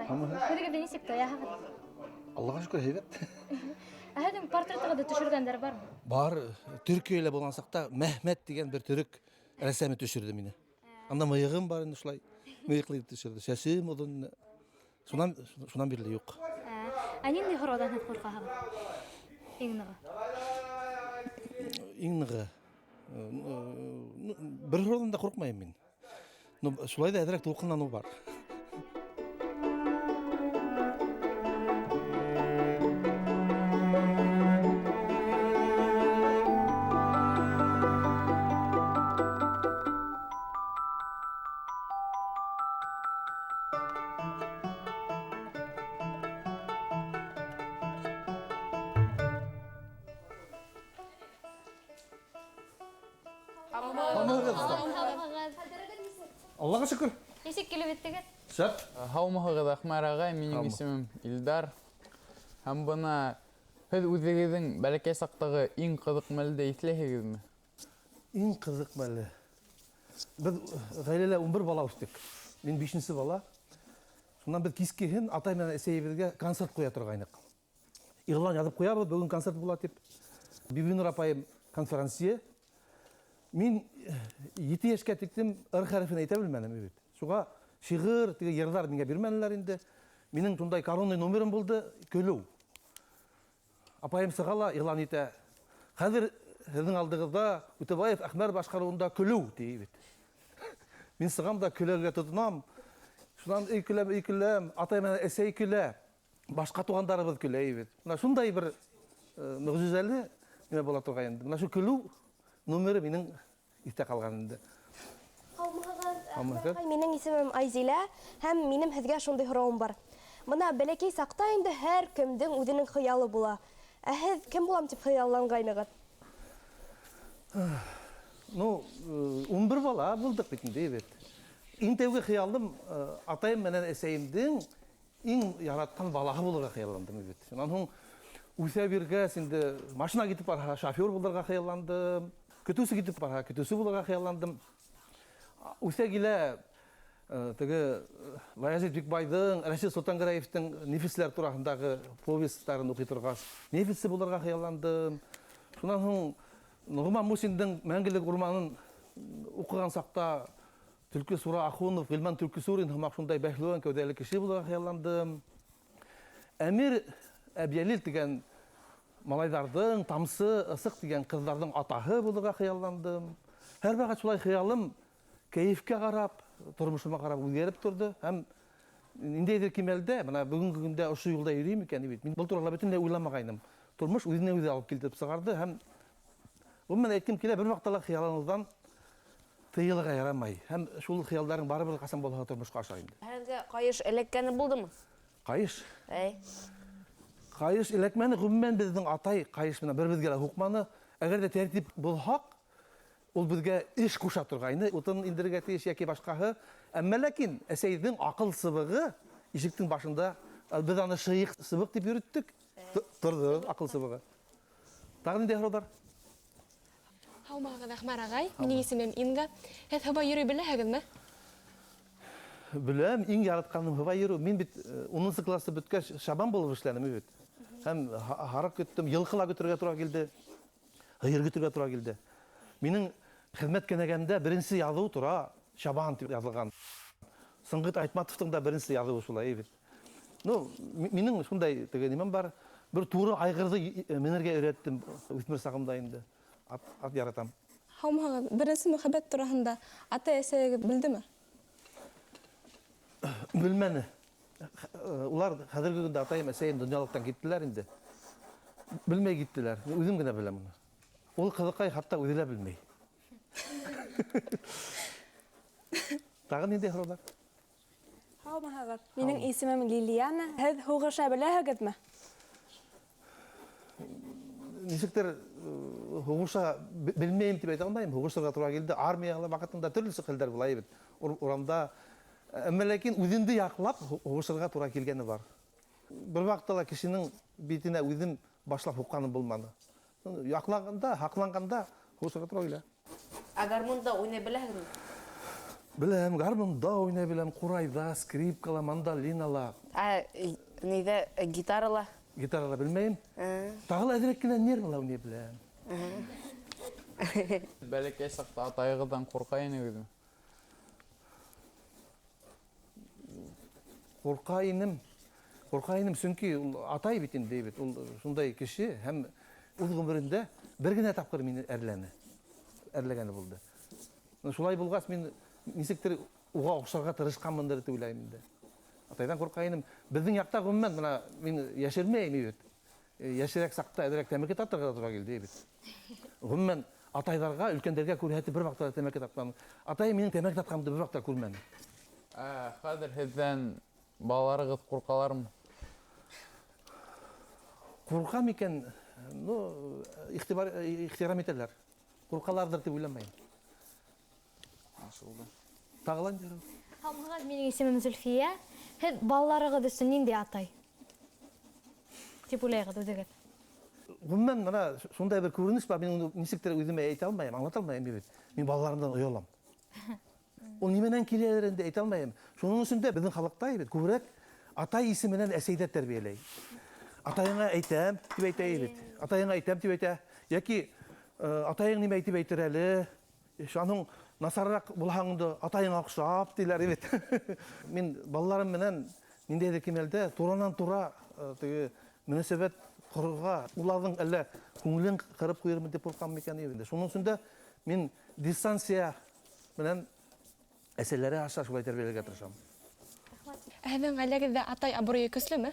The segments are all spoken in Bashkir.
ағай. Үҙегеҙҙе нисек тояһығыҙ? Аллаға шөкөр, һәйбәт. Ә һеҙҙең портретығыҙҙы төшөргәндәр бармы? Бар, Төркиәлә булған саҡта Мәхмәт тигән бер төрөк рәссамы төшөрҙө мине. Анда мыйығым бар инде шулай. Мыйыҡлы итеп төшөрҙө. Сәсем оҙон. Шунан бирле юҡ. Ә ниндәй һорауҙан һеҙ ҡурҡаһығыҙ? Иң нығы. Иң нығы. Бер һорауҙан да ҡурҡмайым мин. Ну, шулай ҙа әҙерәк тулҡынланыу бар. Аллаға шөкөр. Нисек килеп еттегеҙ? Шәп. Һаумыһығыҙ, Әхмәр ағай, минең исемем Илдар. Һәм бына һеҙ үҙегеҙҙең бәләкәй саҡтағы иң ҡыҙыҡ мәлде иҫләйһегеҙме? Иң ҡыҙыҡ мәле. Беҙ ғаиләлә 11 бала үҫтек. Мин 5-нсе бала. Шунан беҙ кискеһен атай менән әсәйебеҙгә концерт ҡуя торғайныҡ. Иғлан яҙып ҡуябыҙ, бөгөн концерт була тип. Бибинур апайым конферансье. Мин 7 йәшкә тиклем ыр хәрефен әйтә белмәнем бит. Шуға шиғыр, теге йырҙар миңә бирмәнеләр инде. Минең шундай коронный номерым булды, көлөү. Апайым сыға ла иғлан итә. Хәҙер һеҙҙең алдығыҙҙа Үтәбаев Әхмәр башҡарыуында көлөү ти бит. Мин сығам да көлөргә тотонам. Шунан эй көләм, эй көләм, атай менән әсәй көлә. Башҡа туғандарыбыҙ көлә бит. Бына шундай бер мөғжизәле нимә була торған инде. Бына шул көлөү номеры минең иҫтә ҡалған инде. Һаумыһығыҙ, Әхмәр ағай, минең исемем Айзилә һәм минең һеҙгә шундай һорауым бар. Бына бәләкәй саҡта инде һәр кемдең үҙенең хыялы була. Ә һеҙ кем булам тип хыялланғайнығыҙ? Ну, 11 бала булдыҡ бит инде, бит. Иң тәүге хыялым, атайым менән әсәйемдең иң яратҡан балаһы булырға хыялландым бит. Шунан һуң үҫә биргәс инде машина китеп барһа, шофер булырға хыялландым. Көтөүсе китеп барһа, көтөүсе булырға хыялландым. Үҫә килә, теге Баязит Бикбайҙың, Рәшит Солтангәрәевтең нефтселәр тураһындағы повестьтарын уҡый торғас, нефтсе булырға хыялландым. Шунан һуң Нуғман Мусиндың Мәңгелек урманын уҡыған саҡта Төлкө Сура Ахунов, Ғилман Төлкө-Сурин һымаҡ шундай бәһлеүән кәүҙәле кеше булырға хыялландым. Әмир Әбйәлил тигән малайҙарҙың, Тамсы, Ысыҡ тигән ҡыҙҙарҙың атаһы булырға хыялландым. Һәр ваҡыт шулай хыялым кәйефкә ҡарап, тормошома ҡарап үҙгәреп торҙо. Һәм ниндәйҙер кимәлдә, бына бөгөнгө көндә ошо юлда йөрөйөм икән бит. Мин был турала бөтөнләй уйламағайным. Тормош үҙенә үҙе алып килтереп сығарҙы һәм ғөмүмән әйткем килә, бер ваҡытта ла хыялланыуҙан тыйылырға ярамай. Һәм шул хыялдарың барыбер ҡасан булһа тормошҡа аша инде. Һеҙгә ҡайыш эләккәне булдымы? Ҡайыш? Әй. Ҡайыш эләкмәне, ғөмүмән беҙҙең атай ҡайыш менән бер-беҙгә лә һуҡманы. Әгәр ҙә тәртип булһаҡ, ул беҙгә эш ҡуша торғайны, утын индерергә тейеш йәки башҡаһы. Әммә ләкин әсәйҙең аҡыл сыбығы ишектең башында, беҙ аны шыйыҡ сыбыҡ тип йөрөттөк. Торҙо аҡыл сыбығы. Тағы ниндәй һорауҙар? Һаумыһығыҙ, Әхмәр ағай. Минең исемем Инга. Һеҙ һыуға йөрөй беләһегеҙме? Беләм, иң яратҡаным һыуға йөрөү. Мин бит 10 класты бөткәс шабан булып эшләнем бит. Һәм һарыҡ көттөм, йылҡы ла көтөргә тура килде, һыйыр көтөргә тура килде. Минең хеҙмәт кенәгәмдә беренсе яҙыу тора, шабан тип яҙылған. Сыңғыт Айтматовтың да беренсе яҙыуы шулай бит. Ну, минең шундай теге нимәм бар. Бер туры айғырҙы менергә өйрәттем үҫмер сағымда инде. Ат яратам. Һаумыһығыҙ, беренсе мөхәббәт тураһында ата-әсәйегеҙ белдеме? Белмәне. Улар хәҙерге көндә атайым, әсәйем донъялыҡтан киттеләр инде. Белмәй киттеләр. Мин үҙем генә беләм уны. Ул ҡыҙыҡай хатта үҙе лә белмәй. Тағы ниндәй һорауҙар? Һаумыһығыҙ. Минең исемем Лилиана. Һеҙ һуғыша беләһегеҙме? Нисектер һуғыша белмәйем тип әйтә алмайым. Һуғышырға тура килде. Армияла ваҡытында төрлө хәлдәр була бит. Урамда. Әммә ләкин үҙеңде яҡлап һуғышырға тура килгәне бар. Бер ваҡытта ла кешенең битенә үҙем башлап һуҡҡаным булманы. Яҡлағанда, һаҡланғанда һуғышырға тура килә. Ә гармунда уйнай беләһегеҙме? Беләм, гармунда уйнай беләм, ҡурайҙа, скрипкала, мандолинала. Ә ниҙә, гитарала? Гитарала белмәйем. Тағы ла әҙерәк кенә нервыла уйнай беләм. Бәләкәй саҡта атайығыҙҙан ҡурҡа инегеҙме? Ҡурҡа инем. Ҡурҡа инем, сөнки ул атай бит инде, бит. Ул шундай кеше һәм үҙ ғүмерендә бер генә тапҡыр мине әрләне. Әрләгәне булды. Шулай булғас, мин нисектер уға оҡшарға тырышҡанмындыр тип уйлайым инде. Атайҙан ҡурҡа инем. Беҙҙең яҡта ғөмүмән, бына мин йәшермәйем бит. Йәшерәк саҡта әҙерәк тәмәке тартырға ла тура килде бит. Ғөмүмән, атайҙарға, өлкәндәргә күрһәтеп бер ваҡытта ла тәмәке тартманым. Атайым минең тәмәке тартҡанымды бер ваҡытта күрмәне. Хәҙер һеҙҙән балаларығыҙ ҡурҡалармы? Ҡурҡам икән, ну, ихтирам итәләр. Ҡурҡаларҙыр тип уйламайым. Аңлашылды. Тағы ла ниндәй һорау? Һаумыһығыҙ, минең исемем Зөлфиә. Һеҙ балаларығыҙ өсөн ниндәй атай тип уйлайһығыҙ үҙегеҙ? Ғөмүмән, бына шундай бер күренеш бар, мин уны нисектер үҙемә әйтә алмайым, аңлата алмайым бит. Мин балаларымдан оялам. Ул нимәнән киләлер инде әйтә алмайым. Шуның өсөн дә беҙҙең халыҡта бит күберәк атай исеменән әсәйҙәр тәрбиәләй. Атайыңа әйтәм тип әйтә бит. Атайыңа әйтәм тип әйтә. Йәки атайың нимә әйтеп әйтер әле? Шуның насарыраҡ булһаң инде атайыңа оҡшап тиләр бит. Мин балаларым менән ниндәйҙер кимәлдә туранан-тура теге мөнәсәбәт ҡорорға, уларҙың әллә күңелен ҡырып ҡуйырмын тип ҡурҡам микән инде. Шуның өсөн дә мин дистанция менән әсәләре аша шулай тәрбиәләргә тырышам. Ә һеҙҙең ғаиләгеҙҙә атай абруйы көслөмө?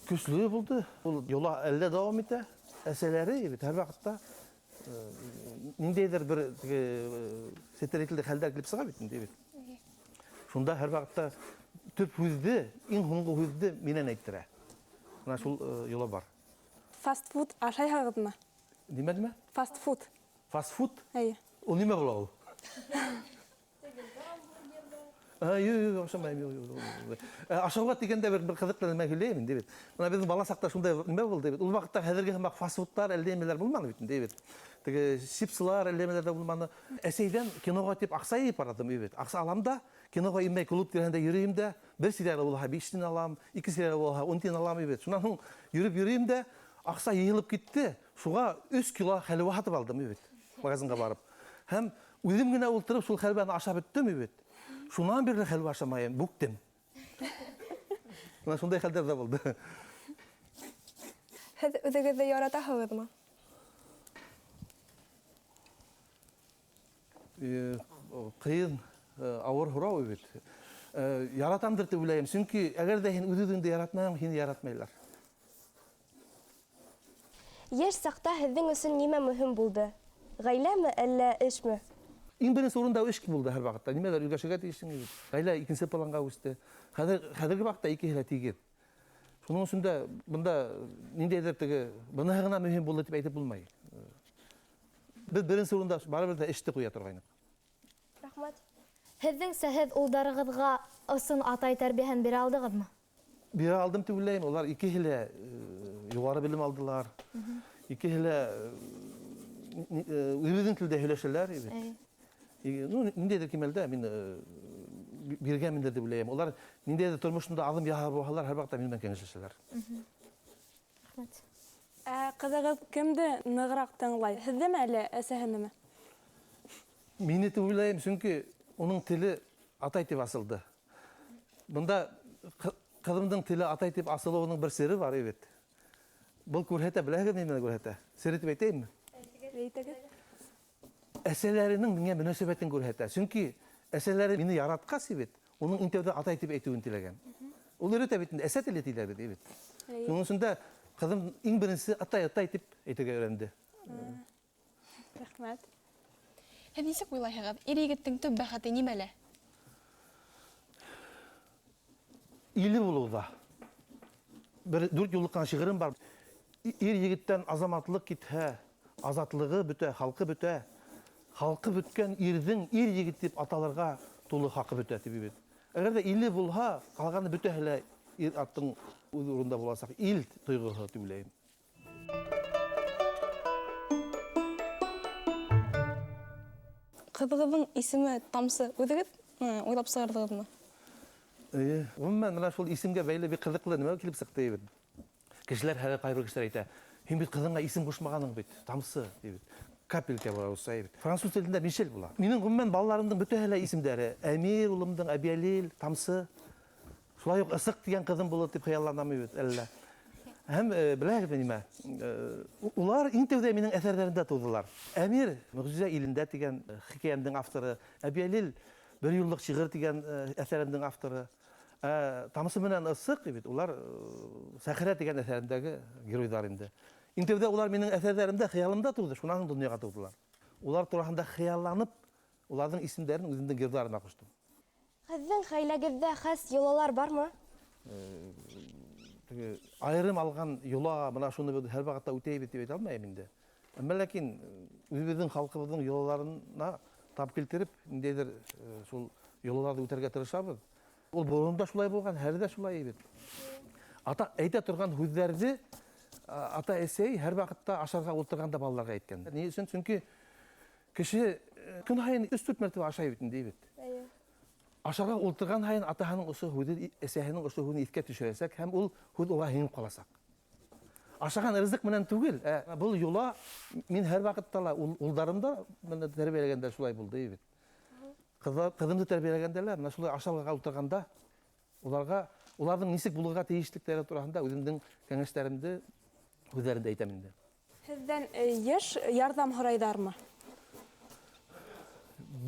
Көслө булды. Ул йола әллә дауам итә. Әсәләре бит һәр ваҡытта ниндәйҙер бер теге сетерекле хәлдәр килеп сыға бит инде бит. Шунда һәр ваҡытта төп һүҙҙе, иң һуңғы һүҙҙе минән әйттерә. Бына шул йола бар. Фастфуд ашайһығыҙмы? Нимә, нимә? Фастфуд. Фастфуд? Эйе. Ул нимә була ул? Юҡ, юҡ, ашамайым, юҡ, юҡ, юҡ. Ашауға тигәндә бер ҡыҙыҡлы нәмә һөйләйем инде бит. Бына беҙҙең бала саҡта шундай нимә булды бит. Ул ваҡытта хәҙерге һымаҡ фастфудтар әллә нимәләр булманы бит инде бит. Теге чипсылар әллә нимәләр дә булманы. Әсәйҙән киноға тип аҡса йыйып баратым бит. Аҡса алам да, киноға инмәй клуб тирәһендә йөрөйөм дә, бер сигарета булһа 5 тин алам, 2 сигарета булһа 10 тин алам бит. Шунан һуң йөрөп йөрөйөм дә, аҡса йыйылып китте. Шуға 3 кило хәлүә һатып алдым бит. Магазинға барып. Һәм үҙем генә ултырып шул хәлүәне ашап бөттөм бит. Шунан бирле хәлүә ашамайым, бүктем. Бына шундай хәлдәр ҙә булды. Һеҙ үҙегеҙҙе яратаһығыҙмы? Ҡыйын, ауыр һорау бит. Яратамдыр тип уйлайым, сөнки әгәр ҙә һин үҙ-үҙеңде яратмаһаң, һине яратмайлар. Йәш саҡта һеҙҙең өсөн нимә мөһим булды? Ғаиләме, әллә эшме? Иң беренсе урында эш булды һәр ваҡытта. Нимәлер өлгәшергә тейешһең бит. Ғаилә икенсе планға үҫте. Хәҙерге ваҡытта икеһе лә тигеҙ. Шуның өсөн дә бында ниндәйҙер теге быныһы ғына мөһим булды тип әйтеп булмай. Беҙ беренсе урында барыбер ҙә эште ҡуя торғайныҡ. Рәхмәт. Һеҙҙеңсә һеҙ улдарығыҙға ысын атай тәрбиәһен бирә алдығыҙмы? Бирә алдым тип уйлайым. Улар икеһе лә юғары белем алдылар. Икеһе лә үҙебеҙҙең телдә һөйләшәләр бит. Ниндәйҙер кимәлдә мин биргәнмендер тип уйлайым. Улар ниндәйҙер тормошонда аҙым яһап булһалар, һәр ваҡытта минең менән кәңәшләшәләр. Рәхмәт. Ә ҡыҙығыҙ кемде нығыраҡ тыңлай? Һеҙҙеме әллә әсәһенеме? Мине тип уйлайым, сөнки уның теле атай тип асылды. Бында ҡыҙымдың теле атай тип асылыуының бер сере бар бит. Был күрһәтә, беләһегеҙ нимәне күрһәтә? Сере тип әйтәйемме? Әйтегеҙ. Әсәләренең миңә мөнәсәбәтен күрһәтә. Сөнки әсәләре мине яратҡас бит, уның иң тәүҙә атай тип әйтеүен теләгән. Ул өйрәтә бит инде, әсә теле тиләр бит, бит. Шуның өсөн дә ҡыҙым иң беренсе атай, атай тип әйтергә өйрәнде. Рәхмәт. Һеҙ нисек уйлайһығыҙ, ир егеттең төп бәхете нимәлә? Иле булыуҙа. Бер 4 юллыҡ ҡына шиғырым бар. Ир егеттән азаматлыҡ китһә, азатлығы бөтә, халҡы бөтә. Халҡы бөткән ирҙең ир егет тип аталырға тулы хаҡы бөтә тип бит. Әгәр ҙә иле булһа, ҡалғаны бөтәһе лә ир аттың үҙ урынында буласаҡ. Ил тойғоһо тип уйлайым. Ҡыҙығыҙҙың исеме Тамсы үҙегеҙ уйлап сығарҙығыҙмы? Эйе. Ғөмүмән, менә шул исемгә бәйле бик ҡыҙыҡлы нәмә килеп сыҡты бит. Кешеләр, хәҙер ҡайбер кешеләр әйтә, һин бит ҡыҙыңа исем ҡушмағанһың бит, Тамсы, ти бит. Капелька була урыҫса бит. Француз телендә Мишель була. Минең ғөмүмән балаларымдың бөтәһе лә исемдәре Әмир улымдың, Әбйәлил, Тамсы. Шулай уҡ Ысыҡ тигән ҡыҙым булыр тип хыялланам бит әллә. Һәм беләһегеҙме нимә? Улар иң тәүҙә минең әҫәрҙәремдә тыуҙылар. Әмир Мөғжизә илендә тигән хикәйәмдең авторы, Әбйәлил Бер юллыҡ шиғыр тигән әҫәремдең авторы. Ә Тамсы менән Ысыҡ бит улар Сәхрә тигән әҫәремдәге геройҙар инде. Иң тәүҙә улар минең әҫәрҙәремдә, хыялымда тыуҙы, шунан һуң донъяға тыуҙылар. Улар тураһында хыялланып, уларҙың исемдәрен үҙемдең геройҙарыма ҡуштым. Һеҙҙең ғаиләгеҙҙә хас йолалар бармы? Теге айырым алған йола, бына шуны беҙ һәр ваҡытта үтәйбеҙ тип әйтә алмайым инде. Әммә ләкин үҙебеҙҙең халҡыбыҙҙың йолаларына тап килтереп, ниндәйҙер шул йолаларҙы үтәргә тырышабыҙ. Ул борон да шулай булған, хәҙер ҙә шулай бит. Ата әйтә торған һүҙҙәрҙе ата әсәй һәр ваҡытта ашарға ултырғанда балаларға әйткән. Ни өсөн? Сөнки кеше көн һайын өс-дүрт мәртәбә ашай бит инде бит. Ашарға ултырған һайын атаһының ошо һүҙе, әсәһенең ошо һүҙен иҫкә төшөрәсәк һәм ул һүҙ уға һеңеп ҡаласаҡ. Ашаған ризыҡ менән түгел, ә был йола мин һәр ваҡытта ла улдарым да менә тәрбиәләгәндә шулай булды бит. Ҡыҙымды тәрбиәләгәндә лә менә шулай ашарға ултырғанда уларға уларҙың нисек булырға тейешлектәре тураһында үҙемдең кәңәштәремде, һүҙҙәремде әйтәм инде. Һеҙҙән йыш ярҙам һорайҙармы?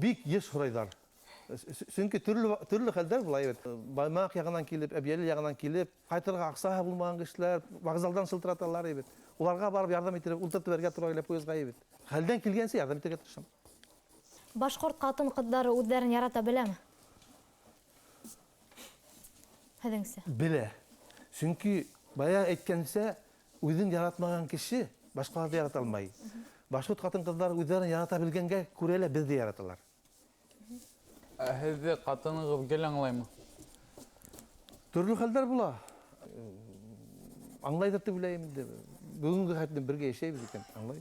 Бик йыш һорайҙар. Сөнки төрлө хәлдәр була бит. Баймаҡ яғынан килеп, Әбйәлил яғынан килеп, ҡайтырға аҡсаһы булмаған кешеләр вокзалдан шылтыраталар бит. Уларға барып ярҙам итеп, ултыртып бергә тура килә поездға бит. Хәлдән килгәнсә ярҙам итергә тырышам. Башҡорт ҡатын-ҡыҙҙары үҙҙәрен ярата беләме? Һеҙҙеңсә? Белә. Сөнки бая әйткәнсә, үҙен яратмаған кеше башҡаларҙы ярата алмай. Башҡорт ҡатын-ҡыҙҙары үҙҙәрен ярата белгәнгә күрә лә беҙҙе яраталар. Ә һеҙҙе ҡатынығыҙ гел аңлаймы? Төрлө хәлдәр була. Аңлайҙыр тип уйлайым инде. Бөгөнгө хәтлем бергә йәшәйбеҙ икән, аңлай.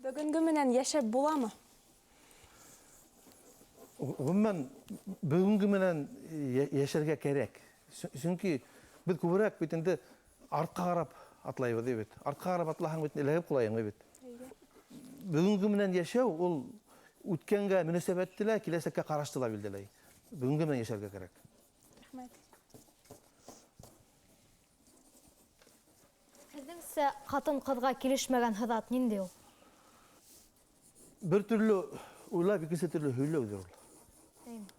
Бөгөнгө менән йәшәп буламы? Ғөмүмән, бөгөнгө менән йәшәргә кәрәк. Сөнки беҙ күберәк бит инде артҡа ҡарап атлайбыҙ бит. Артҡа ҡарап атлаһаң бит эләгеп ҡалайың бит. Бөгөнгө менән йәшәү ул үткәнгә мөнәсәбәтте лә, киләсәккә ҡарашты ла билдәләй. Бөгөнгө менән йәшәргә кәрәк. Рәхмәт. Һеҙҙеңсә ҡатын-ҡыҙға килешмәгән һыҙат ниндәй ул? Бер төрлө уйлап, икенсе төрлө һөйләүҙер ул.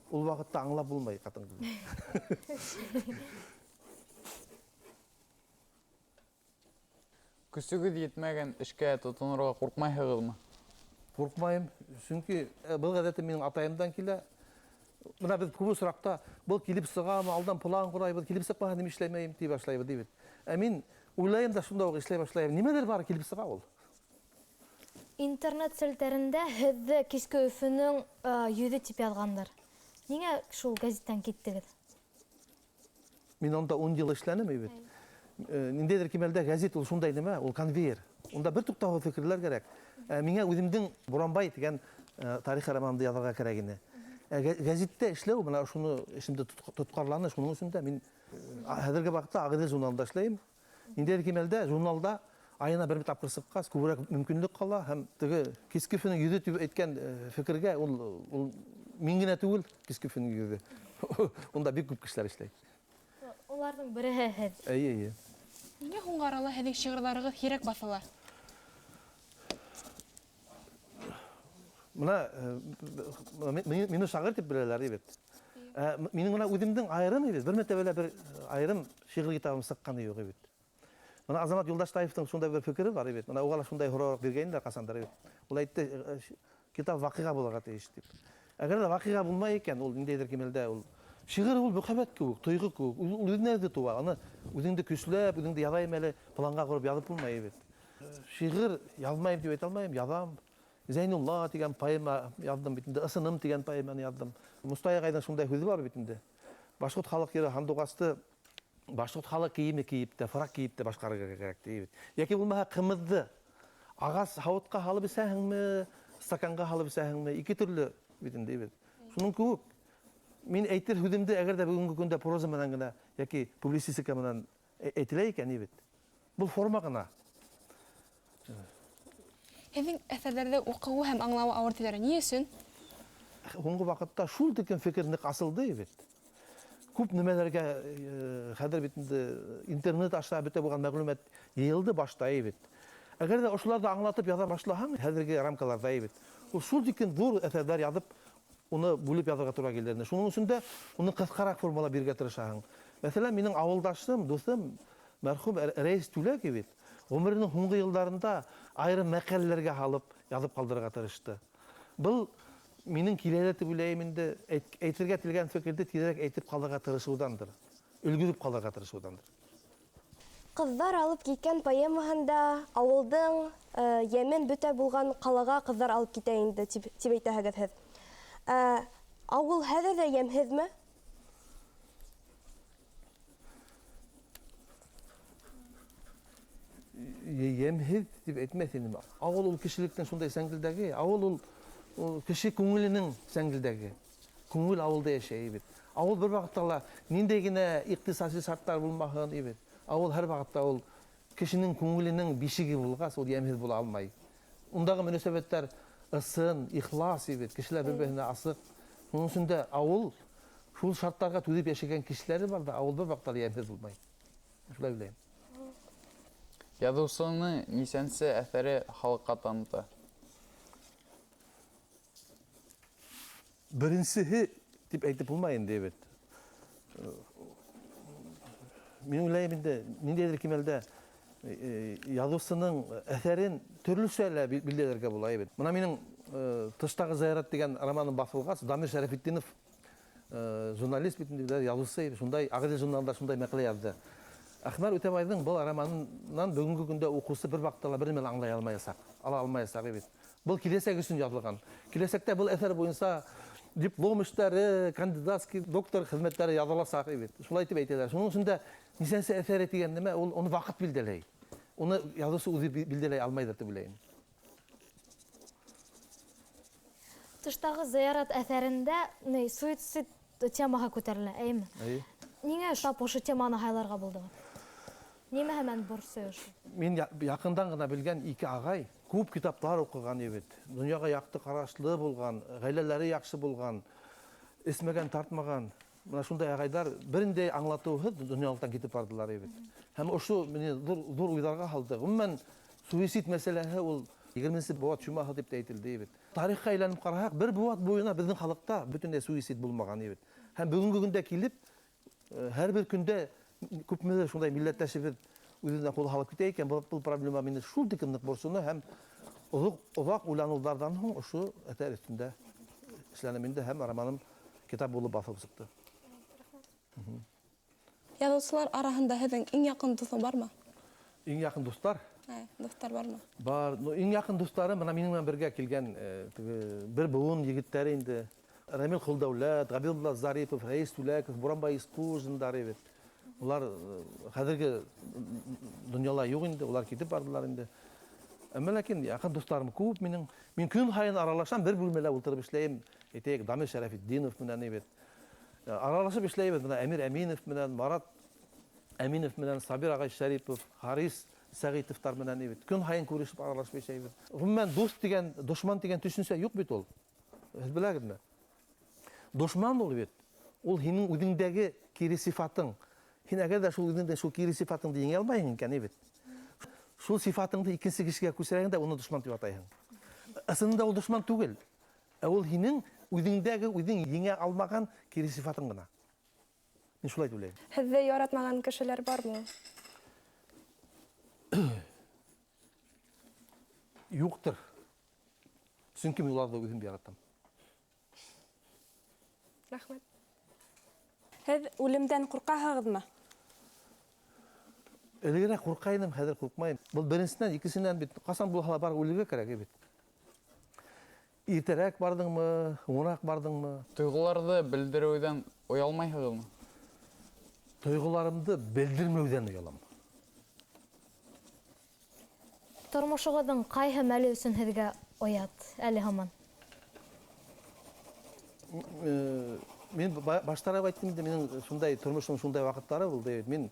Ул ваҡытта аңлап булмай ҡатын-ҡыҙҙы. Көсөгөҙ етмәгән эшкә тотонорға ҡурҡмайһығыҙмы? Ҡурҡмайым, сөнки был ғәҙәтем минең атайымдан килә. Бына беҙ күп осраҡта был килеп сығамы, алдан план ҡорайбыҙ, килеп сыҡмаһа нимә эшләмәйем тип башлайбыҙ, ти бит. Ә мин уйлайым да шунда уҡ эшләй башлайым. Нимәлер бар килеп сыға ул. Интернет селтәрендә һеҙҙе Киске Өфөнөң йөҙө тип яҙғандар. Ниңә шул гәзиттән киттегеҙ? Мин унда 10 йыл эшләнем бит. Ниндәйҙер кимәлдә гәзит ул шундай нәмә, ул конвейер. Унда бер туҡтауһыҙ фекерләр кәрәк. Миңә үҙемдең Буранбай тигән тарих романымды яҙырға кәрәк ине. Гәзиттә эшләү бына шуны эшемде тотҡарланы, шуның өсөн дә мин хәҙерге ваҡытта Ағиҙел журналында эшләйем. Ниндәйҙер кимәлдә журналда айына бер тапҡыр сыҡҡас, күберәк мөмкинлек ҡала һәм теге Киске Өфөнөң йөҙө тип әйткән фекергә ул мин генә түгел, Киске Өфөнөң йөҙө. Унда бик күп кешеләр эшләй. Уларҙың береһе һеҙ. Эйе, эйе. Ниңә һуңғы арала һеҙҙең шиғырҙарығыҙ һирәк баҫыла? Бына мине шағир тип беләләр бит. Минең бына үҙемдең айырым бит, бер мәртәбә лә бер айырым шиғыр китабым сыҡҡаны юҡ бит. Бына Азамат Юлдаштаевтың шундай бер фекере бар бит. Бына уға ла шундай һорау биргәйнеләр ҡасандыр бит. Ул әйтте, китап ваҡиға булырға тейеш тип. Әгәр ҙә ваҡиға булмай икән, ул ниндәйҙер кимәлдә ул шиғыр ул мөхәббәт кеүек, тойғо кеүек, ул үҙенә үҙе тыуа. Аны үҙеңде көсләп, үҙеңде яҙайым әле, планға ҡороп яҙып булмай бит. Шиғыр яҙмайым тип әйтә алмайым, яҙам. Зәйнулла тигән поэма яҙҙым бит инде, Ысыным тигән поэманы яҙҙым. Мостай ағайҙың шундай һүҙе бар бит инде. Башҡорт халыҡ йыры һандуғасты башҡорт халыҡ кейеме кейеп тә, фрак кейеп тә башҡарырға кәрәк ти бит. Йәки булмаһа ҡымыҙҙы ағас һауытҡа һалып эсәһеңме, стаканға һалып эсәһеңме, ике төрлө бит инде бит. Шуның кеүек мин әйтер һүҙемде әгәр ҙә бөгөнгө көндә проза менән генә йәки публицистика менән әйтелә икән бит. Был форма ғына. Һеҙҙең әҫәрҙәрҙе уҡыуы һәм аңлауы ауыр тиҙәр. Ни өсөн? Һуңғы ваҡытта шул тиклем фекер ныҡ асылды бит. Күп нәмәләргә хәҙер бит инде интернет аша бөтә булған мәғлүмәт йыйылды башта бит. Әгәр ҙә ошоларҙы аңлатып яҙа башлаһаң, хәҙерге рамкаларҙа бит. Ул шул тиклем ҙур әҫәрҙәр яҙып, уны бүлеп яҙырға тура килер. Шуның өсөн дә уны ҡыҫҡараҡ формала бирергә тырышаһың. Мәҫәлән, минең ауылдашым, дуҫым, мәрхүм Рәис Түләков бит, ғүмеренең һуңғы йылдарында айырым мәҡәләләргә һалып яҙып ҡалдырырға тырышты. Был минең киләлә тип уйлайым инде, әйтергә телгән фекерҙе тиҙерәк әйтеп ҡалырға тырышыуҙандыр, өлгөрөп ҡалырға тырышыуҙандыр. Ҡыҙҙар алып киткән поэмаһында ауылдың йәмен бөтә булған ҡалаға ҡыҙҙар алып китә инде тип әйтәһегеҙ һеҙ. Ауыл хәҙер ҙә йәмһеҙме? Йәмһеҙ тип әйтмәҫ инем. Ауыл ул кешелектең шундай сәңгелдәге, ауыл ул кеше күңеленең сәңгелдәге. Күңел ауылда йәшәй бит. Ауыл бер ваҡытта ла ниндәй генә иҡтисади шарттар булмаһын бит. Ауыл һәр ваҡытта ул кешенең күңеленең бишеге булғас, ул йәмһеҙ була алмай. Ундағы мөнәсәбәттәр ысын, ихлас бит. Кешеләр бер-береһенә асыҡ. Шуның өсөн дә ауыл шул шарттарға түҙеп йәшәгән кешеләре бар ҙа, ауыл бер ваҡытта ла йәмһеҙ булмай. Шулай уйлайым. Яҙыусының нисәнсе әҫәре халыҡҡа таныта? Беренсеһе тип әйтеп булмай инде бит. Мин уйлайым инде, ниндәйҙер кимәлдә яҙыусының әҫәрен төрлөсә лә билдәләргә була бит. Бына минең Тыштағы зыярат тигән романым баҫылғас, Дамир Шәрәфетдинов, журналист бит инде, яҙыусы, шундай Ағиҙел журналында шундай мәҡәлә яҙҙы. Әхмәр Үтәбайҙың был романынан бөгөнгө көндә уҡыусы бер ваҡытта ла бер нимә лә аңлай алмаясаҡ, ала алмаясаҡ бит. Был киләсәк өсөн яҙылған. Киләсәктә был әҫәр буйынса диплом эштәре, кандидатский доктор хеҙмәттәре яҙыласаҡ бит. Шулай итеп әйтәләр. Шуның өсөн дә нисәнсе әҫәре тигән нәмә, ул уны ваҡыт билдәләй. Уны яҙыусы үҙе билдәләй алмайҙыр тип уйлайым. Тыштағы зыярат әҫәрендә ни суицид темаһы күтәрелә, әйме? Әйе. Ниңә тап ошо теманы һайларға булдығыҙ? Нимә менән борсой ошо? Мин яҡындан ғына белгән ике ағай күп китаптар уҡыған бит. Донъяға яҡты ҡарашлы булған, ғаиләләре яҡшы булған, эсмәгән, тартмаған. Бына шундай ағайҙар берендәй аңлатыуһыҙ донъялыҡтан китеп барҙылар бит. Һәм ошо мине ҙур уйҙарға һалды. Ғөмүмән, суицид мәсьәләһе ул егерменсе быуат чумаһы тип тә әйтелде бит. Тарихҡа әйләнеп ҡараһаҡ, бер быуат буйына беҙҙең халыҡта бөтөнләй суицид булмаған бит. Һәм бөгөнгө көндә килеп, һәр бер көндә күпмелер шундай милләттәшебеҙ үҙенә ҡул һалып китә икән, был проблема мине шул тиклем ныҡ борсоно һәм оҙаҡ уйланыуҙарҙан һуң ошо әҫәр өҫтөндә эшләнем инде һәм романым китап булып баҫылып сыҡты. Яҙыусылар араһында һеҙҙең иң яҡын дуҫың бармы? Иң яҡын дуҫтар? Ә, дуҫтар бармы? Бар. Ну, иң яҡын дуҫтарым бына минең менән бергә килгән теге бер быуын егеттәре инде. Рамил Ҡолдәүләт, Ғәбиҙулла Зарипов, Рәис Түләков, Буранбай Исҡужиндар бит. Улар хәҙерге донъяла юҡ инде, улар китеп барҙылар инде. Әммә ләкин яҡын дуҫтарым күп минең. Мин көн һайын аралашам, бер бүлмәлә ултырып эшләйем. Әйтәйек, Дамир Шәрәфетдинов менән бит. Аралашып эшләйбеҙ бына Әмир Әминов менән, Марат Әминов менән, Сабир ағай Шәрипов, Харис Сәғитовтар менән бит. Көн һайын күрешеп аралашып эшләйбеҙ. Ғөмүмән, дуҫ тигән, дошман тигән төшөнсә юҡ бит ул. Һеҙ беләгеҙме? Дошман ул бит. Ул һинең үҙеңдәге кире сифатың. Һин әгәр ҙә шул үҙеңдә шул кире сифатыңды еңә алмайһың икән, бит. Шул сифатыңды икенсе кешегә күсерәһең дә уны дошман тип атайһың. Ысынында ул дошман түгел. Ә ул һинең үҙеңдәге үҙең еңә алмаған кире сифатың ғына. Мин шулай тип уйлайым. Һеҙҙе яратмаған кешеләр бармы? Юҡтыр. Сөнки мин уларҙы үҙем яратам. Рәхмәт. Һеҙ үлемдән ҡурҡаһығыҙмы? Элегерәк ҡурҡа инем, хәҙер ҡурҡмайым. Был беренсенән, икенсенән бит ҡасан булһа ла барып үлергә кәрәк бит. Иртәрәк барҙыңмы, һуңыраҡ барҙыңмы? Тойғоларҙы белдереүҙән оялмайһығыҙмы? Тойғоларымды белдермәүҙән оялам. Тормошоғоҙҙоң ҡайһы мәле өсөн һеҙгә Оят әле һаман. Мин баштараҡ әйттем инде, минең шундай тормоштоң шундай ваҡыттары булды. Мин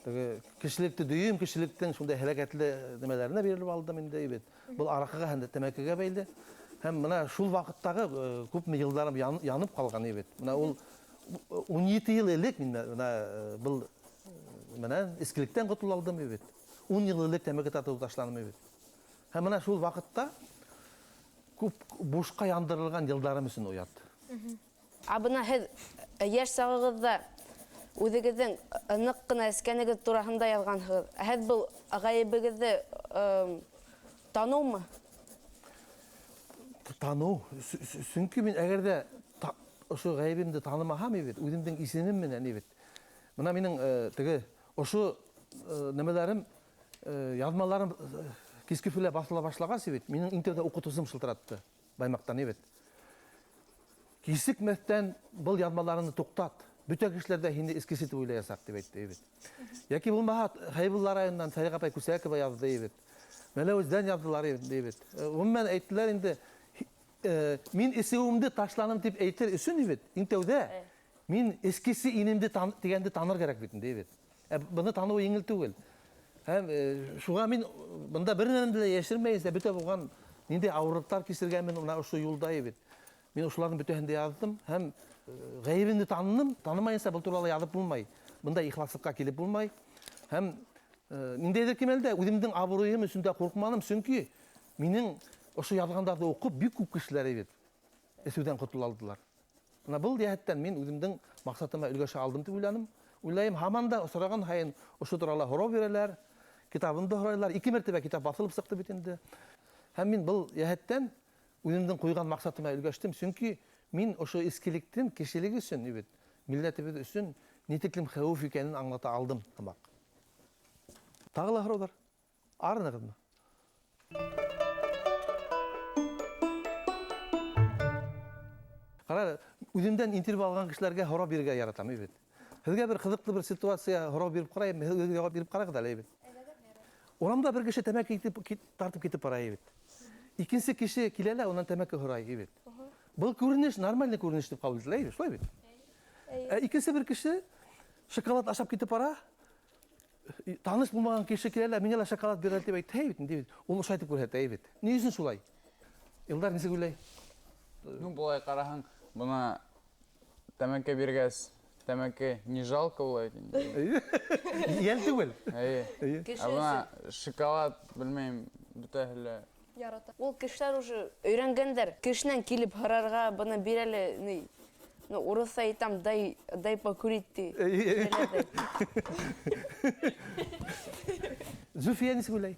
теге кешелекте дөйөм, кешелектең шундай һәләкәтле нәмәләренә бирелеп алдым инде бит. Был араҡыға һәм тәмәкегә бәйле. Һәм бына шул ваҡыттағы күпме йылдарым янып ҡалған бит. Бына ул 17 йыл элек мин бына был менән эскелектән ҡотола алдым бит. 10 йыл элек тәмәке тартыуҙы ташланым бит. Һәм бына шул ваҡытта күп бушҡа яндырылған йылдарым өсөн оят. Ә бына һеҙ йәш сағығыҙҙа үҙегеҙҙең ныҡ ҡына эскәнегеҙ тураһында яҙғанһығыҙ. Ә һеҙ был ғәйебегеҙҙе таныумы? Таныу. Сөнки мин әгәр ҙә ошо ғәйебемде танымаһам бит, үҙемдең исемем менән бит. Бына минең теге ошо нәмәләрем, яҙмаларым Киске Өфөлә баҫыла башлағас бит, минең иң тәүҙә уҡытыусым шылтыратты Баймаҡтан бит. Кисекмәҫтән был яҙмаларыңды туҡтат. Бөтә кешеләр ҙә һине эскесе тип уйлаясаҡ тип әйтте бит. Йәки булмаһа Хәйбулла районынан Сәлиға апай Күсәкова яҙҙы бит. Мәләүездән яҙҙылар бит. Ғөмүмән әйттеләр инде, мин эсеүемде ташланым тип әйтер өсөн бит, иң тәүҙә мин эскесе инемде тигәнде таныр кәрәк бит инде бит. Ә быны таныу еңел түгел. Һәм шуға мин бында бер нәмәне лә йәшермәйенсә бөтә булған ниндәй ауырлыҡтар кисергәнмен бына ошо юлда бит. Мин ошоларҙың бөтәһен дә яҙҙым һәм ғәйебемде таныным, танымайынса был турала яҙып булмай. Бында ихласлыҡҡа килеп булмай. Һәм ниндәйҙер кимәлдә үҙемдең абруйым өсөн дә ҡурҡманым, сөнки минең ошо яҙғандарҙы уҡып бик күп кешеләр бит эсеүҙән ҡотола алдылар. Бына был йәһәттән мин үҙемдең маҡсатыма өлгәшә алдым тип уйланым. Уйлайым, һаман да осраған һайын ошо турала һорау бирәләр, китабымды һорайлар. 2 мәртәбә китап баҫылып сыҡты бит инде. Һәм мин был йәһәттән үҙемдең ҡуйған маҡсатыма өлгәштем, сөнки мин ошо эскелектең кешелек өсөн бит, милләтебеҙ өсөн ни тиклем хәүеф икәнен аңлата алдым һымаҡ. Тағы ла һорауҙар? Арынығыҙмы? Ҡара, үҙемдән интервью алған кешеләргә һорау бирергә яратам бит. Һеҙгә бер ҡыҙыҡлы бер ситуация һорау биреп ҡарайым, һеҙ үҙегеҙ яуап биреп ҡарағыҙ әле бит. Урамда бер кеше тәмәке тартып китеп бара бит. Икенсе кеше килә лә унан тәмәке һорай бит. Был күренеш нормальный күренеш тип ҡабул ителә, шулай бит. Ә икенсе бер кеше шоколад ашап китеп бара. Таныш булмаған кеше килә лә, миңә лә шоколад бирә тип әйтә бит, инде бит. Ул ошайтып күрһәтә бит. Ни өсөн шулай? Илдар нисек уйлай? Ну, былай ҡараһаң, бына тәмәке биргәс, тәмәке не жалко була бит инде. Йәл түгел. Эйе. Кеше Ә бына шоколад, белмәйем, бөтәһе лә ярата. Ул кешеләр уже өйрәнгәндәр. Кешенән килеп һорарға, быны бир әле, ни, ну, урыҫса әйтәм, дай покурить ти. Зульфия нисек уйлай?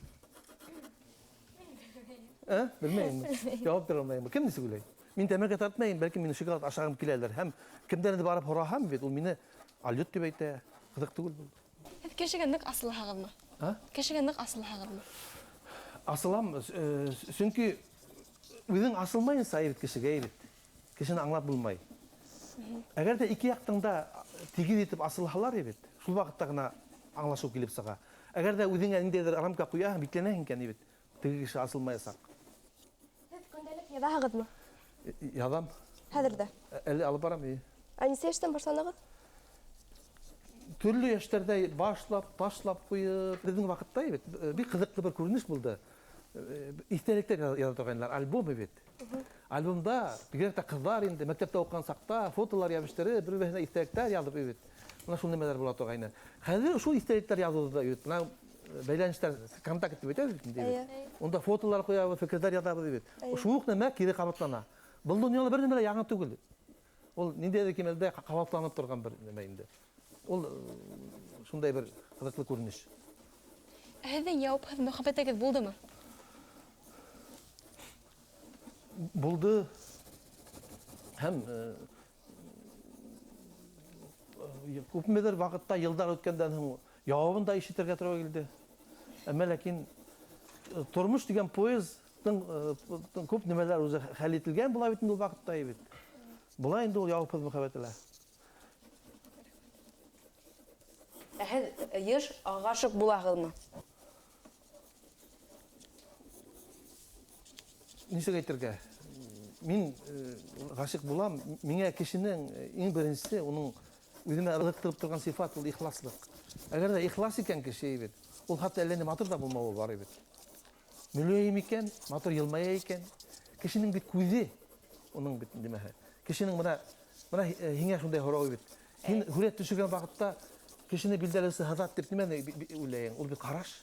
Ә? Белмәйем. Яуап бирә алмайым. Кем нисек уйлай? Мин тәмәке тартмайым, бәлки мине шоколад ашағым киләлер. Һәм кемдәрҙе барып һораһам бит, ул мине алйот тип әйтә. Ҡыҙыҡ түгел был. Һеҙ кешегә ныҡ асылаһығыҙмы? А? Кешегә ныҡ асылаһығыҙмы? Асылам, сөнки үҙең асылмайынса бит кешегә бит. Кешене аңлап булмай. Әгәр ҙә ике яҡтың да тигеҙ итеп асылһалар бит, шул ваҡытта ғына аңлашыу килеп сыға. Әгәр ҙә үҙеңә ниндәйҙер рамка ҡуяһың, бикләнәһең икән бит, теге кеше асылмаясаҡ. Һеҙ көндәлек яҙаһығыҙмы? Яҙам. Хәҙер ҙә? Әле алып барам, эйе. Ә нисә йәштән башланығыҙ? Төрлө йәштәрҙә башлап, ташлап ҡуйып, беҙҙең ваҡытта бит, бик ҡыҙыҡлы бер күренеш булды. Иҫтәлектәр яҙа торғайнылар, альбом бит. Альбомда бигерәк тә ҡыҙҙар инде мәктәптә уҡыған саҡта фотолар ябыштырып, бер-береһенә иҫтәлектәр яҙып бит. Бына шул нәмәләр була торғайны. Хәҙер шул иҫтәлектәр яҙыуҙы да бит. Бына бәйләнештәр контакт тип әйтәбеҙ бит инде. Унда фотолар ҡуябыҙ, фекерҙәр яҙабыҙ бит. Шул уҡ нәмә кире ҡабатлана. Был донъяла бер нәмә лә яңы түгел. Ул ниндәйҙер кимәлдә ҡабатланып торған бер нәмә инде. Ул шундай бер ҡыҙыҡлы күренеш. Ә һеҙҙең яуапһыҙ мөхәббәтегеҙ булдымы? Булды. Һәм күпмелер ваҡытта, йылдар үткәндән һуң яуабын да ишетергә тура килде. Әммә ләкин тормош тигән поездың күп нәмәләр үҙе хәл ителгән була бит инде ул ваҡытта бит. Була инде ул яуапһыҙ мөхәббәт әле. Ә һеҙ йыш ғашиҡ булаһығыҙмы? Нисек әйтергә? Мин ғашиҡ булам, миңә кешенең иң беренсе уның үҙемә ылыҡтырып торған сифат ул ихласлыҡ. Әгәр ҙә ихлас икән кеше бит, ул хатта әллә ни матур ҙа булмауы бар бит. Мөләйем икән, матур йылмая икән. Кешенең бит күҙе, уның бит нимәһе. Кешенең бына һиңә шундай һорау бит. Һин һүрәт төшөргән ваҡытта кешене билдәләүсе һыҙат тип нимәне уйлайың? Ул бит ҡараш.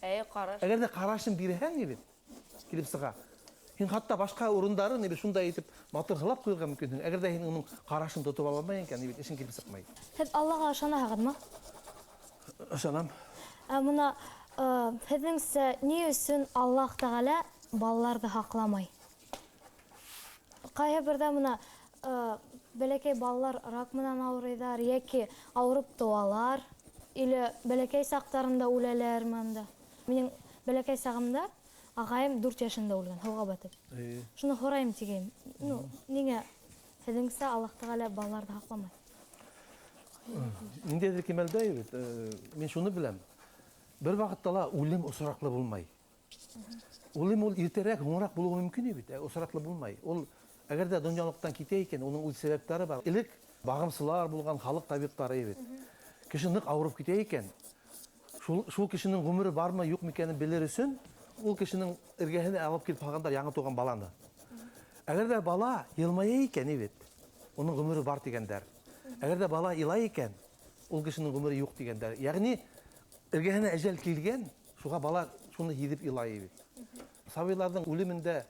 Әйе, ҡараш. Әгәр ҙә ҡарашын бирһәң бит, килеп сыға. Һин хатта башҡа урындарын бит шундай итеп матур һылап ҡуйырға мөмкинһең. Әгәр ҙә һин уның ҡарашын тотоп ала алмайың икән, бит эшең килеп сыҡмай. Һеҙ Аллаға ышанаһығыҙмы? Ышанам. Ә бына һеҙҙеңсә ни өсөн Аллаһ Тәғәлә балаларҙы һаҡламай? Ҡайһы берҙә бына бәләкәй балалар рак менән ауырыйҙар, йәки ауырып тыуалар, или бәләкәй саҡтарында үләләр мында. Минең бәләкәй сағымда ағайым 4 йәшендә үлгән, һыуға батып. Шуны һорайым тигәйем. Ну, ниңә һеҙҙеңсә Аллаһ Тәғәлә балаларҙы һаҡламай? Ниндәйҙер кимәлдә бит, мин шуны беләм. Бер ваҡытта ла үлем осраҡлы булмай. Үлем ул иртәрәк, һуңыраҡ булыуы мөмкин бит, осраҡлы булмай. Ул әгәр ҙә донъялыҡтан китә икән, уның үҙ сәбәптәре бар. Элек бағымсылар булған халыҡ табиптары бит. Кеше ныҡ ауырып китә икән, шул кешенең ғүмере бармы, юҡмы икәнен белер өсөн ул кешенең эргәһенә алып килеп һалғандар яңы тыуған баланы. Әгәр ҙә бала йылмая икән бит, уның ғүмере бар тигәндәр. Әгәр ҙә бала илай икән, ул кешенең ғүмере юҡ тигәндәр. Йәғни эргәһенә әжәл килгән, шуға бала шуны һиҙеп илай бит. Сабыйларҙың үлемендә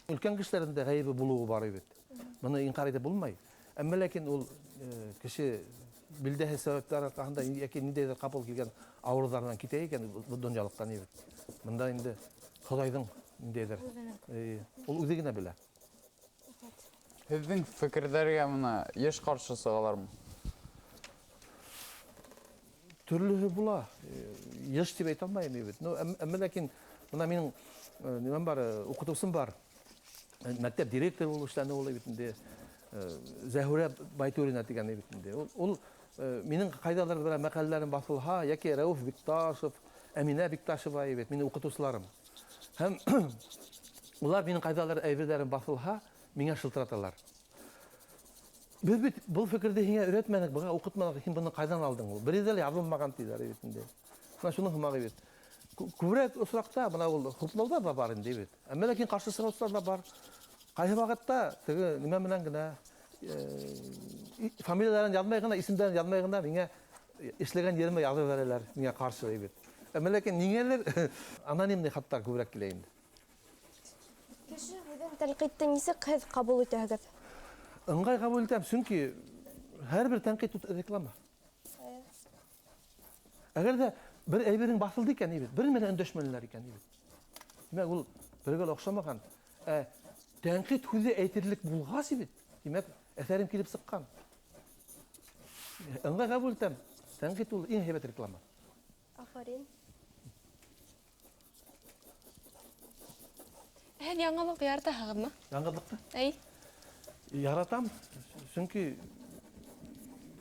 өлкән кешеләрҙең дә ғәйебе булыуы бар бит. Быны инҡар итеп булмай. Әммә ләкин ул кеше билдәһе сәбәптәр арҡаһында йәки ниндәйҙер ҡапыл килгән ауырыуҙарынан китә икән был донъялыҡтан бит. Бында инде Хоҙайҙың ниндәйҙер. Ул үҙе генә белә. Һеҙҙең фекерҙәргә бына йыш ҡаршы сығалармы? Төрлөһө була. Йыш тип әйтә алмайым бит. Ну, әммә ләкин бына минең нимәм бар, уҡытыусым бар. Мәктәп директоры булып эшләне ул бит инде. Зәһүрә Байтурина тигән бит инде. Ул минең ҡайҙалыр бер мәҡәләләрем баҫылһа, йәки Рәүеф Бикташев, Әминә Бикташева бит минең уҡытыусыларым. Һәм улар минең ҡайҙалыр әйберҙәрем баҫылһа, миңә шылтыраталар. Беҙ бит был фекерҙе һиңә өйрәтмәнек, быға уҡытманыҡ, һин быны ҡайҙан алдың ул? Бер ҙә лә яҙылмаған тиҙәр бит инде. Бына шуның һымағы бит. Күберәк осраҡта бына ул хуплауҙар ҙа бар инде бит. Әммә ләкин ҡаршы сығыусылар ҙа бар. Ҡайһы ваҡытта теге нимә менән генә фамилияларын яҙмай ғына, исемдәрен яҙмай ғына миңә эшләгән еремә яҙып бәрәләр, миңә ҡаршы бит. Әммә ләкин ниңәлер анонимный хаттар күберәк килә инде. Кеше һүҙен тәнҡитте нисек һеҙ ҡабул итәһегеҙ? Ыңғай ҡабул итәм, сөнки һәр бер тәнҡит ул реклама. Әгәр ҙә бер әйберең баҫылды икән, бит, бер менән өндәшмәнеләр икән, бит. Тимәк, ул бергә лә оҡшамаған. Ә тәнҡит һүҙе әйтерлек булғас бит, тимәк, әҫәрем килеп сыҡҡан. Ыңғай ҡабул итәм. Тәнҡит ул иң һәйбәт реклама. Афарин. Һеҙ яңылыҡты яратаһығыҙмы? Яңғыҙлыҡты? Әй. Яратам, сөнки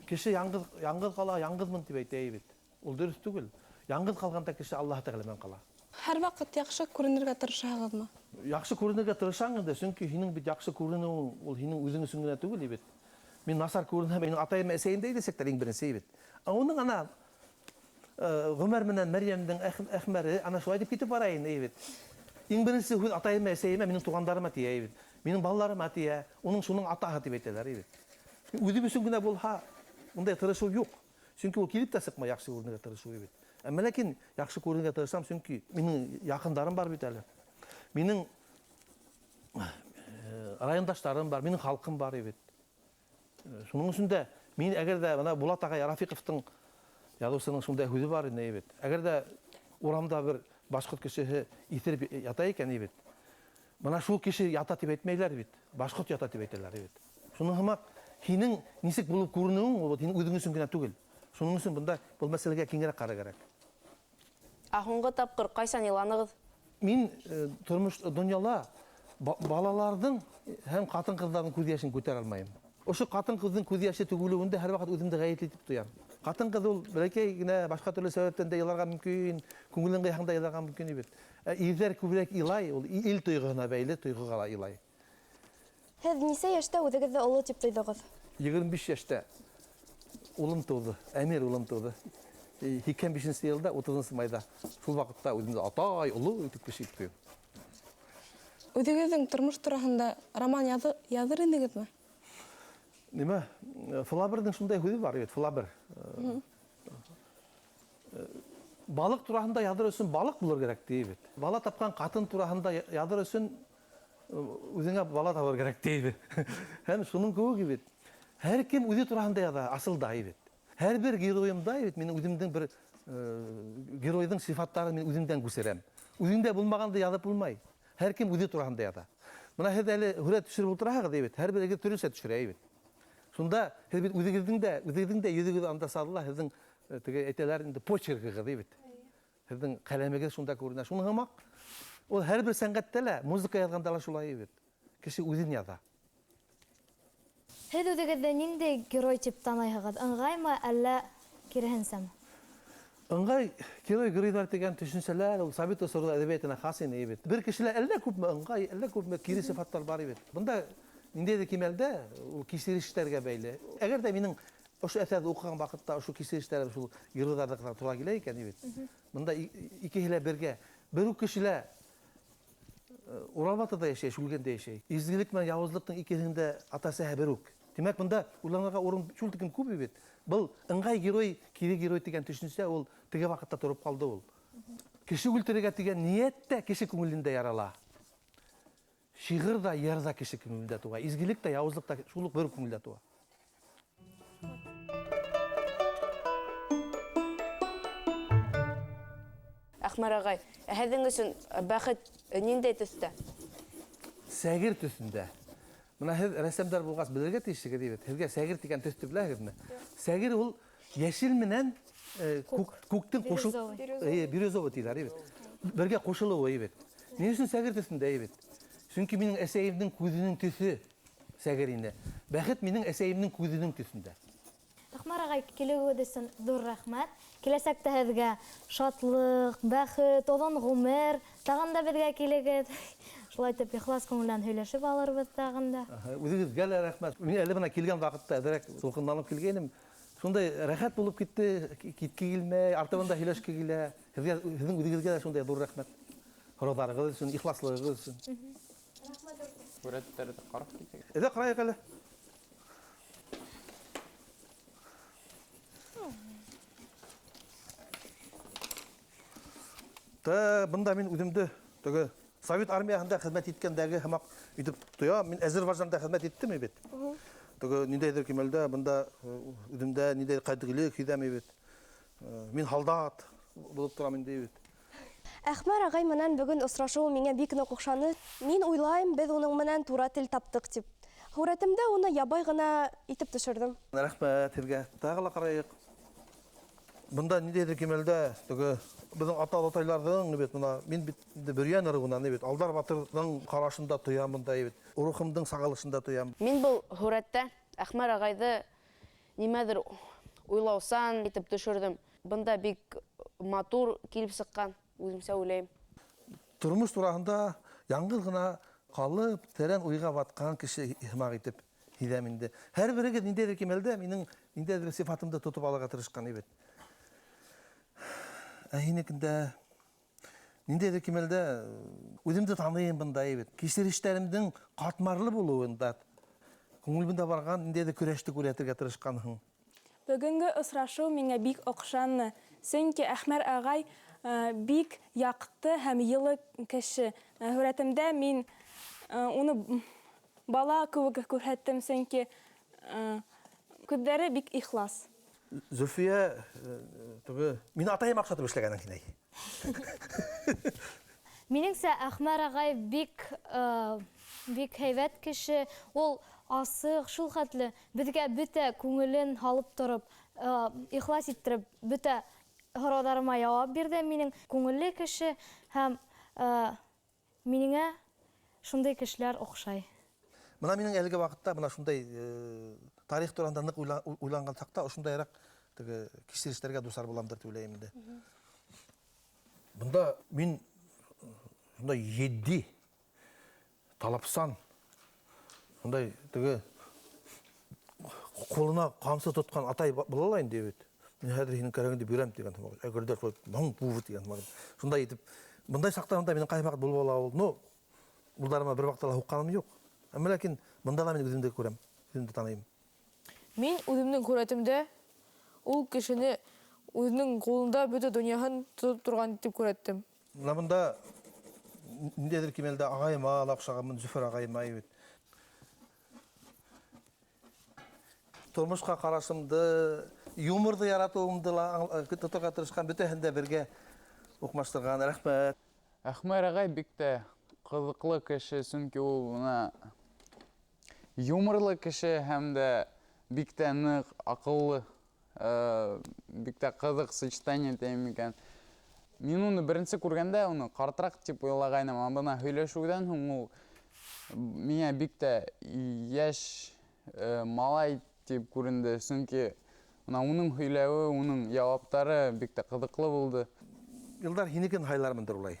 кеше яңғыҙ ҡала, яңғыҙмын тип әйтә бит. Ул дөрөҫ түгел. Яңғыҙ ҡалғанда кеше Аллаһ Тәғәлә менән ҡала. Һәр ваҡыт яҡшы күренергә тырышаһығыҙмы? Яҡшы күренергә тырышаң инде, сөнки һинең бит яҡшы күренеүең ул һинең үҙең өсөн генә түгел бит. Мин насар күренһәм, минең атайым, әсәйем дә әйтәсәктәр иң беренсе бит. Ә уның ана Ғүмәр менән Мәрйәмдең Әхмәре ана шулай дип китеп бара инде бит. Иң беренсе һүҙ атайыма, әсәйемә, минең туғандарыма тейә бит. Минең балаларыма тейә, уның шуның атаһы тип әйтәләр бит. Үҙем өсөн генә булһа, ундай тырышыу юҡ. Сөнки ул килеп тә сыҡмай яҡшы күренергә тырышыу бит. Әммә ләкин яҡшы күренергә тырышам, сөнки минең яҡындарым бар бит әле. Минең райондаштарым бар, минең халҡым бар бит. Шуның өсөн дә мин әгәр ҙә бына Булат ағай Рафиҡовтың яҙыусының шундай һүҙе бар ине бит. Әгәр ҙә урамда бер башҡорт кешеһе иҫереп ята икән бит. Бына шул кеше ята тип әйтмәйләр бит. Башҡорт ята тип әйтәләр бит. Шуның һымаҡ һинең нисек булып күренеүең ул һинең үҙең өсөн генә түгел. Шуның өсөн бында был мәсьәләгә киңерәк ҡарар кәрәк. Ә һуңғы тапҡыр ҡайсан иланығыҙ? Мин тормош донъяла балаларҙың һәм ҡатын-ҡыҙҙарҙың күҙ йәшен күтәрә алмайым. Ошо ҡатын-ҡыҙҙың күҙ йәше түгелеүендә һәр ваҡыт үҙемде ғәйепле итеп тоям. Ҡатын-ҡыҙ ул бәләкәй генә башҡа төрлө сәбәптән дә иларға мөмкин, күңелен ҡыйһаң да иларға мөмкин бит. Ә ирҙәр күберәк илай, ул ил тойғоһона бәйле тойғоға ла илай. Һеҙ нисә йәштә үҙегеҙҙе оло тип тойҙоғоҙ? 25 йәштә улым тыуҙы, Әмир улым тыуҙы. 85 йылда 30 майҙа. Шул ваҡытта үҙемде атай, оло итеп кеше итеп тойҙом. Үҙегеҙҙең тормош тураһында роман яҙыр инегеҙме? Нимә? Флаберҙың шундай һүҙе бар бит, Флабер. Балыҡ тураһында яҙыр өсөн балыҡ булыр кәрәк ти бит. Бала тапҡан ҡатын тураһында яҙыр өсөн үҙеңә бала табыр кәрәк ти бит. Һәм шуның кеүек бит. Һәр кем үҙе тураһында яҙа, асылда бит. Һәр бер геройымда бит мин үҙемдең бер геройҙың сифаттарын мин үҙемдән күсерәм. Үҙеңдә булмағанды яҙып булмай. Һәр кем үҙе тураһында яҙа. Бына һеҙ әле һүрәт төшөрөп ултыраһығыҙ бит. Һәр берегеҙ төрлөсә төшөрә бит. Шунда һеҙ бит үҙегеҙҙең дә йөҙөгөҙ анда сағыла, һеҙҙең теге әйтәләр инде почеркығыҙ бит. Һеҙҙең ҡәләмегеҙ шунда күренә. Шуның һымаҡ ул һәр бер сәнғәттә лә, музыка яҙғанда ла шулай бит. Кеше үҙен яҙа. Һеҙ үҙегеҙҙе ниндәй герой тип таныйһығыҙ? Ыңғаймы, әллә киреһенсәме? Ыңғай герой, геройҙар тигән төшөнсәләр ул совет осоро әҙәбиәтенә хас ине бит. Бер кешелә әллә күпме ыңғай, әллә күпме кире сифаттар бар бит. Бында ниндәйҙер кимәлдә ул кисерештәргә бәйле. Әгәр ҙә минең ошо әҫәрҙе уҡыған ваҡытта ошо кисерештәр шул геройҙарҙыҡына тура килә икән бит. Бында икеһе лә бергә. Бер үк кешелә Урал батырҙа йәшәй, Шүлгәндә йәшәй. Изгелек менән яуызлыҡтың икеһенең дә ата-әсәһе бер үк. Тимәк, бында уйланырға урын шул тиклем күп бит. Был ыңғай герой, кире герой тигән төшөнсә ул теге ваҡытта тороп ҡалды ул. Кеше үлтерергә тигән ниәт тә кеше күңелендә ярала. Шиғыр ҙа, йыр ҙа кеше күңелендә тыуа. Изгелек тә, яуызлыҡ та шул уҡ бер күңелдә тыуа. Әхмәр ағай, ә һеҙҙең өсөн бәхет ниндәй төҫтә? Сәгер төҫөндә. Бына һеҙ рәссамдар булғас белергә тейешһегеҙ бит. Һеҙгә сәгер тигән төҫтө беләһегеҙме? Сәгер ул йәшел менән күктең ҡушыл- Бирюзовый. Эйе, бирюзовый тиҙәр бит. Бергә ҡушылыуы бит. Ни өсөн сәгер төҫөндә бит? Сөнки минең әсәйемдең күҙенең төҫө сәгер ине. Бәхет минең әсәйемдең күҙенең төҫөндә. Әхмәр ағай, килеүегеҙ өсөн ҙур рәхмәт. Киләсәктә һеҙгә шатлыҡ, бәхет, оҙон ғүмер, тағын да беҙгә килегеҙ. Шулай итеп ихлас күңелдән һөйләшеп алырбыҙ тағын да. Аһа, үҙегеҙгә лә рәхмәт. Мин әле бына килгән ваҡытта әҙерәк тулҡынланып килгәйнем. Шундай рәхәт булып китте, китке килмәй, артабан да һөйләшке килә. Һеҙгә, һеҙҙең үҙегеҙгә лә шундай ҙур рәхмәт. Һорауҙарығыҙ өсөн, ихласлығығыҙ өсөн. Һүрәттәрҙе ҡарап китегеҙ. Әйҙә ҡарайыҡ әле. Та бында мин үҙемде теге Совет армияһында хеҙмәт иткәндәге һымаҡ итеп тоям. Мин Азербайжанда хеҙмәт иттем бит. Теге ниндәйҙер кимәлдә бында үҙемдә ниндәй ҡәтғилек һиҙәм бит. Мин һалдат булып торам инде бит. Әхмәр ағай менән бөгөн осрашыу миңә бик ныҡ оҡшаны. Мин уйлайым, беҙ уның менән тура тел таптыҡ тип. Һүрәтемдә уны ябай ғына итеп төшөрҙөм. Рәхмәт һеҙгә. Тағы ла ҡарайыҡ. Бында ниндәйҙер кимәлдә теге беҙҙең ата-атайларҙың бит бына мин бит инде Бөрйән ырыуынан бит Алдар батырҙың ҡарашында тоям бында бит. Рухымдың сағылышында тоям. Мин был һүрәттә Әхмәр ағайҙы нимәҙер уйлаусан итеп төшөрҙөм. Бында бик матур килеп сыҡҡан, үҙемсә уйлайым. Тормош тураһында яңғыҙ ғына ҡалып, тәрән уйға батҡан кеше һымаҡ итеп һиҙәм инде. Һәр берегеҙ ниндәйҙер кимәлдә минең ниндәйҙер сифатымды тотоп алырға тырышҡан бит. Ә һинекендә ниндәйҙер кимәлдә үҙемде таныйым бында бит. Кисерештәремдең ҡатмарлы булыуында күңелемдә барған ниндәйҙер көрәште күрһәтергә тырышҡанһың. Бөгөнгө осрашыу миңә бик оҡшаны. Сөнки Әхмәр ағай бик яҡты һәм йылы кеше. Һүрәтемдә мин уны бала кеүек күрһәттем, сөнки күҙҙәре бик ихлас. Зөлфиә теге мин атайым оҡшатып эшләгәнең һин, әй. Минеңсә, Әхмәр ағай бик һәйбәт кеше. Ул асыҡ, шул хәтле беҙгә бөтә күңелен һалып тороп, ихлас иттереп, бөтә һорауҙарыма яуап бирҙе. Минең күңелле кеше һәм минеңә шундай кешеләр оҡшай. Бына минең әлеге ваҡытта бына шундай тарих тураһында ныҡ уйланған саҡта ошондайыраҡ теге кисерештәргә дусар буламдыр дип уйлайым инде. Бында мин шундай етди, талапсан, шундай теге ҡулына ҡамсы тотҡан атай була ла инде бит. Мин хәҙер һинең кәрәгеңде бирәм тигән һымаҡ. Әгәр дә шулай маң бу тигән һымаҡ. Шундай итеп, бындай саҡтарында минең ҡайһы ваҡыт булып ала ул. Ну, улдарыма бер ваҡытта ла һуҡҡаным юҡ. Әммә ләкин бында ла мин үҙемде күрәм, үҙемде таныйым. Мин үҙемдең һүрәтемдә ул кешене үҙенең ҡулында бөтә донъяһын тотоп торған тип күрәттем. Бына бында ниндәйҙер кимәлдә ағайыма ла оҡшағанмын, Зөфәр ағайыма бит. Тормошҡа ҡарашымды, юморҙы яратыуымды ла тоторға тырышҡан, бөтәһен дә бергә уҡмаштырған. Рәхмәт. Әхмәр ағай бик тә ҡыҙыҡлы кеше, сөнки ул бына юморлы кеше һәм дә бик тә ныҡ аҡыллы, бик тә ҡыҙыҡ сочетание тием икән. Мин уны беренсе күргәндә уны ҡартыраҡ тип уйлағайным, ә бына һөйләшеүҙән һуң ул миңә бик тә йәш малай тип күренде, сөнки бына уның һөйләүе, уның яуаптары бик тә ҡыҙыҡлы булды. Илдар, һинекен һайлармындыр улай.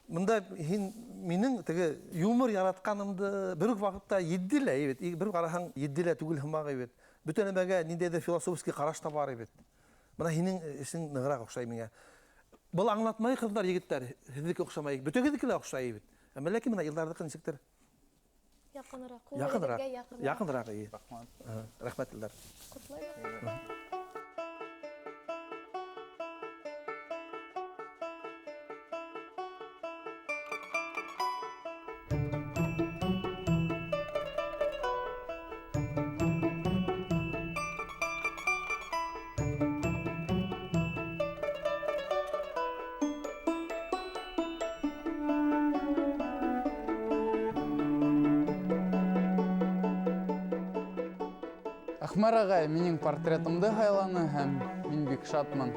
Бында һин минең теге юмор яратҡанымды бер үк ваҡытта етди лә бит, бер ҡараһаң етди лә түгел һымаҡ бит. Бөтә нәмәгә ниндәйҙер философский ҡараш та бар бит. Бына һинең эшең нығыраҡ оҡшай миңә. Был аңлатмай ҡыҙҙар, егеттәр, һеҙҙеке оҡшамай, бөтәгеҙҙеке лә оҡшай бит. Әммә ләкин бына Илдарҙыҡы нисектер яҡыныраҡ. Яҡыныраҡ. Яҡыныраҡ, эйе. Рәхмәт, Илдар. Ҡотлайбыҙ. Әхмәр ағай минең портретымды һайланы һәм мин бик шатмын.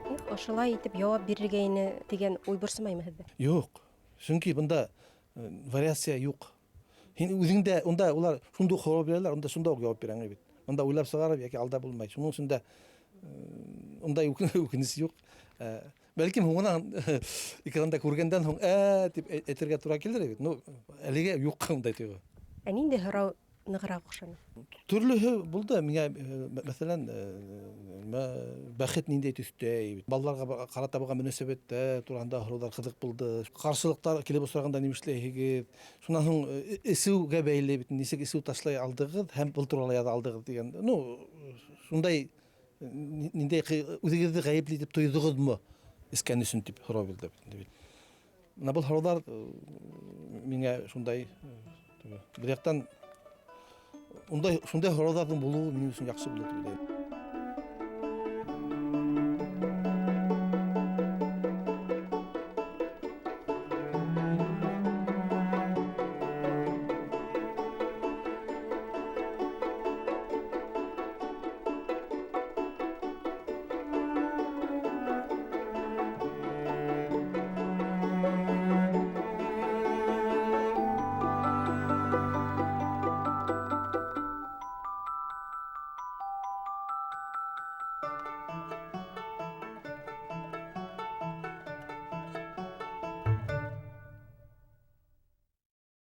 Их, ошолай итеп яуап бирергә ине тигән уй борсомаймы һеҙҙе? Юҡ, сөнки бында вариация юҡ. Һин үҙең дә унда улар шунда уҡ һорау бирәләр, унда шунда уҡ яуап бирәң бит. Унда уйлап сығарып йәки алдап булмай. Шуның өсөн дә ундай үкенес юҡ. Бәлкем һуңынан экранда күргәндән һуң тип әйтергә тура килер бит. Ну, әлегә юҡ ундай тойғо. Ә ниндәй һорау нығыраҡ оҡшаны? Төрлөһө булды. Миңә, мәҫәлән, бәхет ниндәй төҫтә, балаларға ҡарата булған мөнәсәбәттәр тураһында һорауҙар ҡыҙыҡ булды. Ҡаршылыҡтар килеп осрағанда нимә эшләйһегеҙ? Шунан һуң эсеүгә бәйле бит, нисек эсеү ташлай алдығыҙ һәм был турала яҙа алдығыҙ тигән. Ну, шундай ниндәй үҙегеҙҙе ғәйепле итеп тойҙоғоҙмо эскән өсөн тип һорау бирҙе бит. Бына был һорауҙар миңә шундай бер яҡтан шундай һорауҙарҙың булыуы минең өсөн яҡшы булды тип уйлайым.